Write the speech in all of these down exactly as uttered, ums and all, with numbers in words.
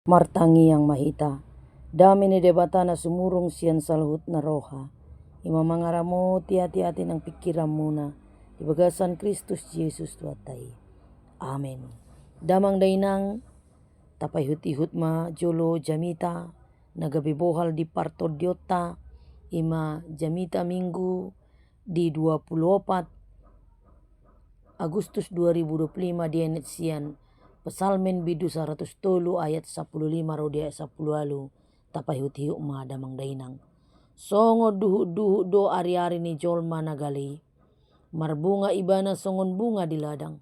Martangiang ma hita. Dame ni Debata na sumurung sian saluhutna roha, i ma mangaramoti ateate nang pingkiranmuna di bagasan Kristus Jesus Tuhanta i. Amen. Damang dainang, tapaihutihut ma jolo jamita na gabe bohal di partondionta, i ma jamita Minggu di dua puluh opat Agustus dua ribu dua puluh lima, dienet sian Psalmen bindu saratus tolu ayat sampulu lima ro di ayat sampulu ualu. Tapaihutihut ma damang dainang. Songon duhutduhut do ariari ni jolma na gale i. Marbunga ibana songon bunga di ladang.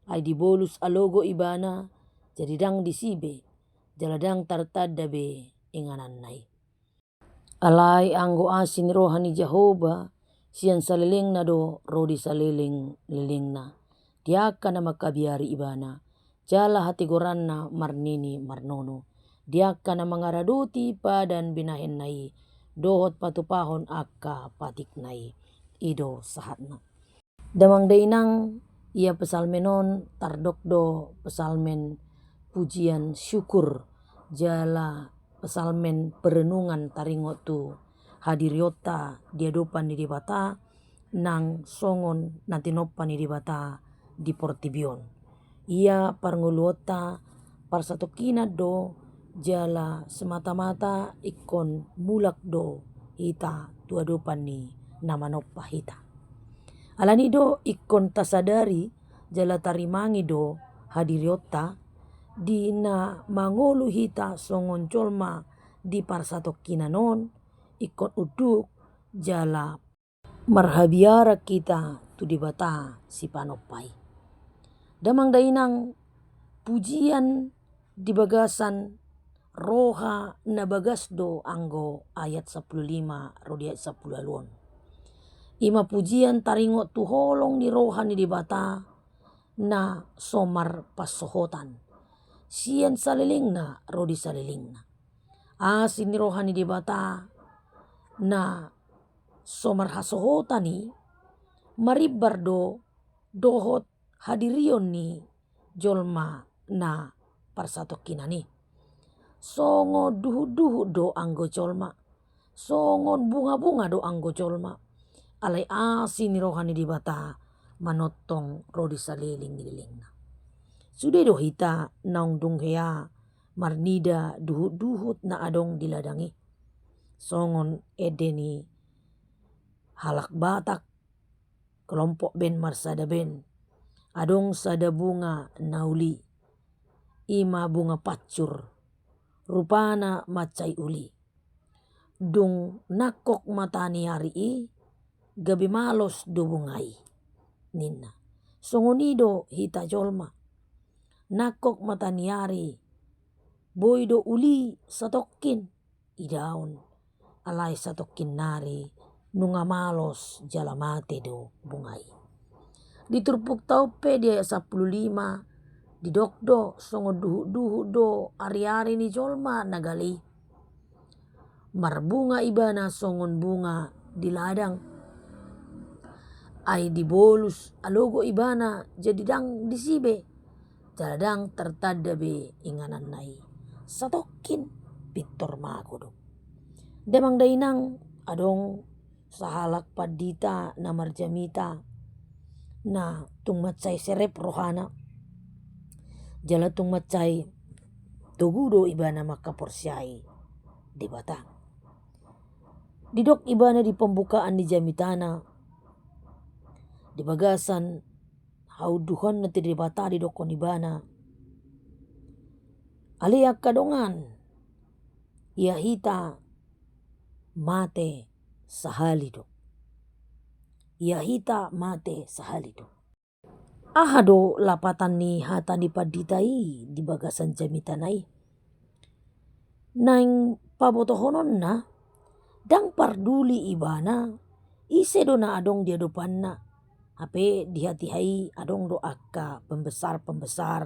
Ai dibolus alogo ibana, jadi ndang disi be, jala ndang tartanda be ingananna i. Alai anggo asi ni roha ni Jahowa sian salelengna do ro di salelenglelengna. Di angka na mangkabiari ibana, jala hatigoranna marnini marnono. Di angka na mangaradoti padan binahenna i, dohot patupahon angka patikna i. I do sahatna. Damang dainang, ia psalmen on tardok do psalmen pujian syukur, jala psalmen perenungan taringot tu hadirionta di adopan ni Debata, nang songon na tinompa ni Debata di portibi on. Ia parngoluonta parsatongkinan do, jala semata-mata ingkon mulak do hita tu adopan ni na manompa hita. Alani do ingkon tasadari jala tarimangi do hadirionta, di na mangolu hita songon jolma di parsatongkinan on, ingkon unduk jala marhabiaran hita tu Debata Sipanompa i. Damang dainang, pujian di bagasan roha na bagas do anggo ayat sampulu lima ro di ayat sampulu ualu on. I ma pujian taringot tu holong ni roha ni Debata na so marpansohotan sian salelengna ro di salelengna. Asi ni roha ni Debata na so marhasohotan i marimbar do dohot hadirion ni jolma na parsatongkinan i. Songon duhutduhut do anggo jolma, songon bungabunga do anggo jolma, alai asi ni roha ni Debata manongtong ro di salelenglelengna. Sude do hita naung dung hea marnida duhutduhut na adong di ladang i. Songon ende ni halak Batak, kelompok band marsada band, adong sada bunga na uli, i ma bunga pancur, rupana mansai uli. Dung nangkok mata ni ari i, gabe malos do bunga i, ninna. Songon i do hita jolma. Nangkok mata ni ari, boi do uli satongkin idaon, alai satongkin nari nunga malos jala mate do bunga i. Di turpukta on pe di ayat sampulu lima, didok do songon duhutduhut do ariari ni jolma na gale i. Marbunga ibana songon bunga di ladang. Ai dibolus alogo ibana, jadi ndang disi be, jala ndang tartanda be ingananna i. Satongkin pintor mago do. Damang dainang, adong sahalak pandita na marjamita na tung mansai serep rohana, jala tung mansai togu do ibana mangkaporseai Debata. Didok ibana di pembukaan ni jamitana, di bagasan haunduhonna tu Debata, didokkon ibana, ale angka dongan, ia hita mate sahali do. Ia hita mate sahali do. Aha do lapatan ni hata ni pandita i di bagasan jamitana i? Naeng pabotohononna, ndang parduli ibana ise do na adong di adopanna. Hape di hatiha i adong do angka pembesar-pembesar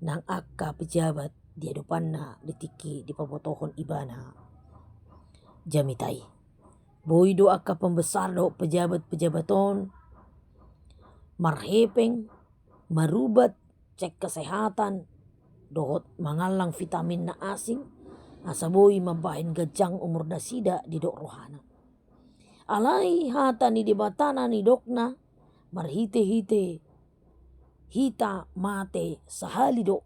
nang angka pejabat di adopanna di tingki dipabotohon ibana jamita i. Boi do angka pembesar dohot pejabat-pejabat on marhepeng, marubat, cek kesehatan, dohot mangallang vitamin na asing, asa boi mambahen ganjang umur nasida didok rohana. Alai hata ni Debata na nidokna marhitehite hita mate sahali do,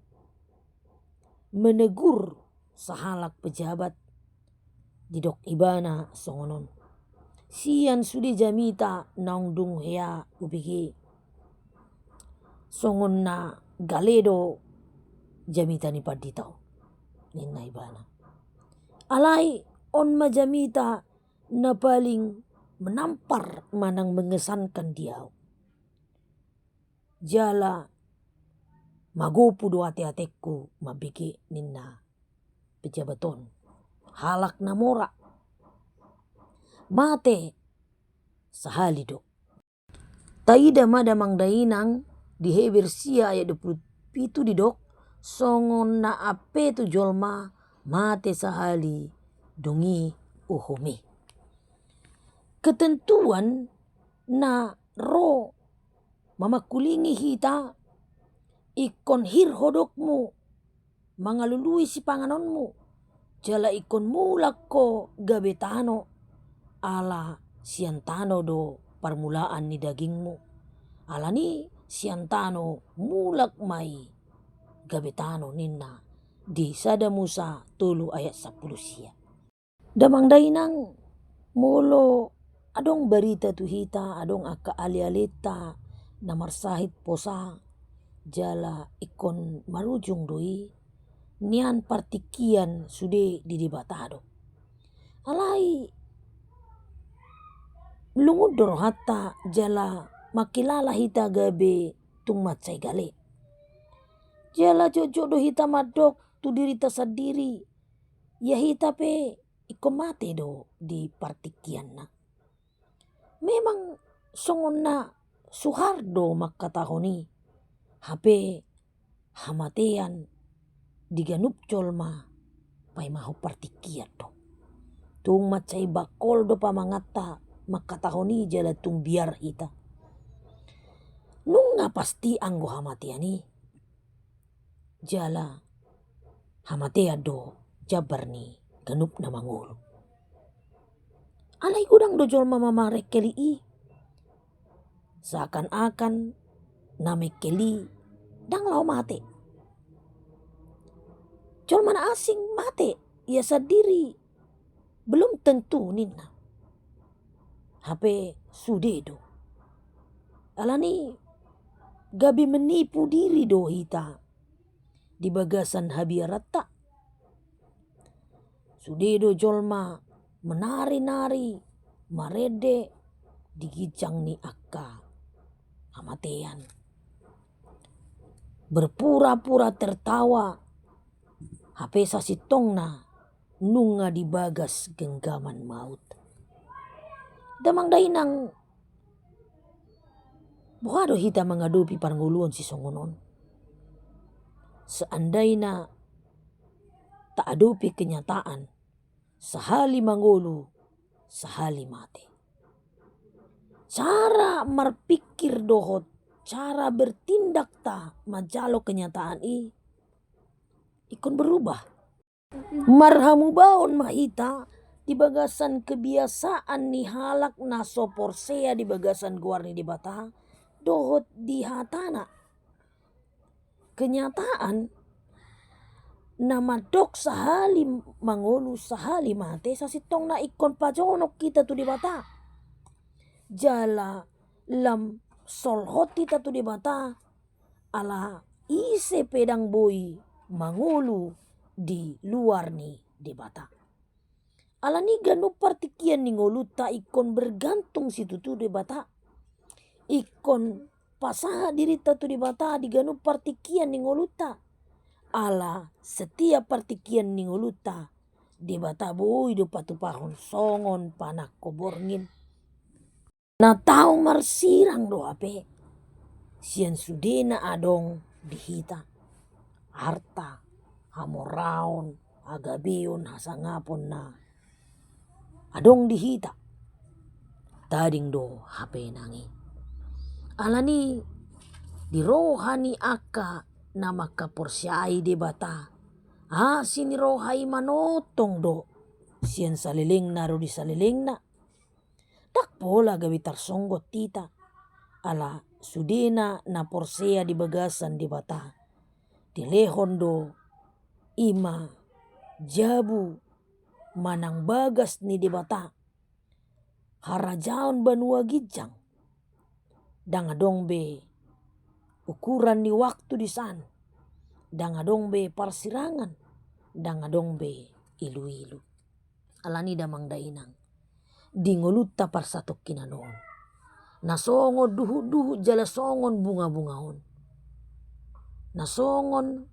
menegur sahalak pejabat, didok ibana songon on: Sian sude jamita naung dung hea hubege, songon na gale do jamita ni pandita on, ninna ibana. Alai on ma jamita na paling menampar manang mengesankan di ahu. Jala magopu do ateatengku mambege, ninna pejabat on. Halak na mora, mate sahali do. Taida ma damang dainang, di Heber sia ayat dua pulu pitu didok: Songon na ampe tu jolma, mate sahali, dung i uhum i. Ketentuan na ro mamangkulingi hita, ingkon hir hodokmu mangalului sipanganonmu, jala ingkon mulak ho gabe tano, ala sian tano do parmulaan ni dagingmu. Alani sian tano mulak ma i gabe tano, ninna di Sada Musa tolu ayat sampulu sia. Damang dainang, molo adong barita tu hita, adong angka alealeta na marsahit posa, jala ingkon marujung do i, nian partingkian sude di Debata do. Alai lungun do rohanta jala mangkilala hita gabe tung mansai gale. Jala jotjot do hita mandok tu dirinta sandiri, ia hita pe ingkon mate do di partingkianna. Memang songon na suhar do mangkatahon i, hape hamatean di ganup jolma paimahon partingkian do. Tung mansai bangkol do pamanganta mangkatahon i jala tung biar hita. Nunga pasti anggo hamatean i, jala hamatean do jambar ni ganup na mangolu. Alai godang do jolma mamarengkeli i, seakan-akan na mengkeli ndang laho mate. Jolma na asing mate, ia sandiri belum tentu, ninna. Hape sude do. Alani gabe menipu diri do hita di bagasan habiaranta. Sude do jolma menari-nari marende di ginjang ni angka hamatean. Berpura-pura tertawa, hape sasintongna nunga di bagas genggaman maut. Damang dainang, boha do hita mangadopi parngoluon sisongon on? Seandaina taadopi kenyataan, sahali mangolu, sahali mate. Cara marpikir dohot cara bertindakta manjalo kenyataan i ingkon berubah. Marhamubaon ma hita di bagasan kebiasaan ni halak na so porsea di bagasan goar ni Debata dohot di hatana. Kenyataan na mandok sahali mangolu sahali mate, sasintongna ingkon pajonok hita tu Debata. Jala lam solhot hita tu Debata, ala ise pe ndang boi mangolu di luar ni Debata. Alani ganup partingkian ni ngolunta ingkon bergantung situtu Debata. Ingkon pasahat dirinta tu Debata di ganup partingkian ni ngolunta. Ala setiap partingkian ni ngolunta, Debata boi do patupahon songon panangko borngin. Na tau marsirang do hape sian sude na adong di hita. Arta, hamoraon, hagabeon, hasangapon na adong di hita. Tading do hape nang i. Alani di roha ni angka Na mangkaporseai Debata, asi ni roha i manongtong do sian salelengna ro di salelengna. Ndang pola gabe tarsonggot hita, ala sudena na porsea di bagasan Debata, dilehon do i ma jabu manang bagas ni Debata, harajaon banua ginjang. Ndang adong be ukuran ni waktu di san, ndang adong be parsirangan, ndang adong be iluilu. Alani damang dainang, di ngolunta parsatongkinan on, na songon duhutduhut jala songon bungabunga on, na songon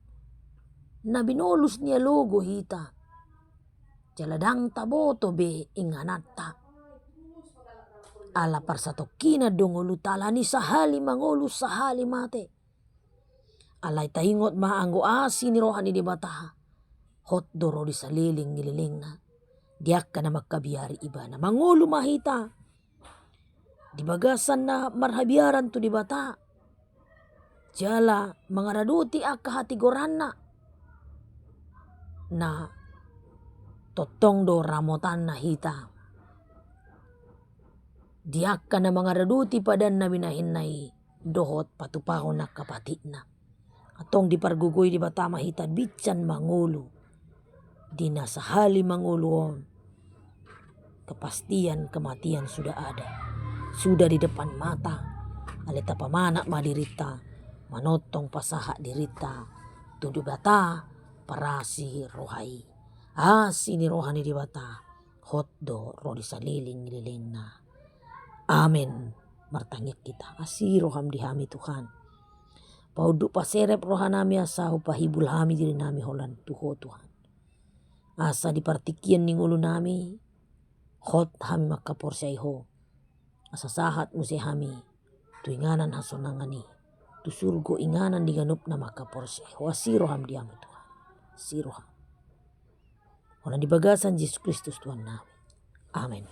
na binolus ni alogo hita, jala ndang taboto be ingananta. Ala parsatongkinan do ngolunta, alani sahali mangolu sahali mate. Alai taingot ma, anggo asi ni roha ni Debata, hot do ro di saleleng ni lelengna, di angka na mangkabiari ibana. Mangolu ma hita di bagasan na marhabiaran tu Debata, jala mangaradoti angka hatigoranna, na tongtong do ramotanna hita di angka na mangaradoti padanna binahenna i dohot patupahon angka patikna. Antong dipargogoi Debata ma hita binsan mangolu di na sahali mangolu on. Kepastian kematian sudah ada, sudah di depan mata. Alai tapamanat ma dirinta, manongtong pasahat dirinta tu Debata parasi roha i. Asi ni roha ni Debata hot do ro di saleleng ni lelengna. Amen. Martangiang hita. Asi roham di hami Tuhan. Paunduk paserep rohanami asa hupahibul hami dirinami holan tu Ho Tuhan. Asa di partingkian ni ngolunami, hot hami mangkaporseai Ho. Asa sahat muse hami tu inganan hasonangan i, tu surgo inganan di ganup na mangkaporseai Ho. Asi roham di hami Tuhan. Asi roham. Holan di bagasan Jesus Kristus Tuhannami. Amen.